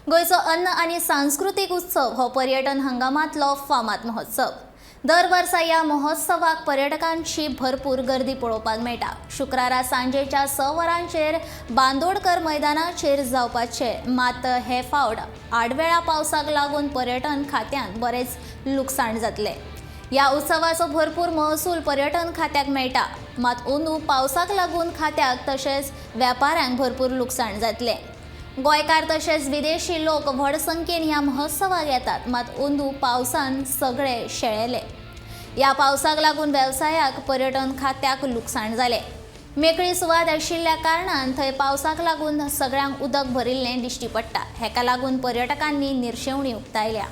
गोंयचो अन्न आनी सांस्कृतीक उत्सव हो पर्यटन हंगामांतलो फामाद महोत्सव. दर वर्सा ह्या महोत्सवाक पर्यटकांची भरपूर गर्दी पळोवपाक मेळटा. शुक्रारा सांजेच्या 6 वरांचेर बांदोडकर मैदानाचेर जावपाचे, मात हे फावट आडवेळा पावसाक लागून पर्यटन खात्यान बरेंच लुकसाण जातलें. ह्या उत्सवाचो भरपूर महसूल पर्यटन खात्याक मेळटा, मात अंदू पावसाक लागून खात्याक तशेंच वेपाऱ्यांक भरपूर लुकसाण जातलें. गोंयकार तशेंच विदेशी लोक व्हड संख्येन ह्या महोत्सवाक येतात, मात अंदू पावसान सगळे शेळेले. ह्या पावसाक लागून वेवसायाक पर्यटन खात्याक लुकसाण जालें. मेकळी सुवात आशिल्ल्या कारणान थंय पावसाक लागून सगळ्यांक उदक भरिल्लें दिश्टी पडटा. हेका लागून पर्यटकांनी निर्शेवणी उक्तायल्या.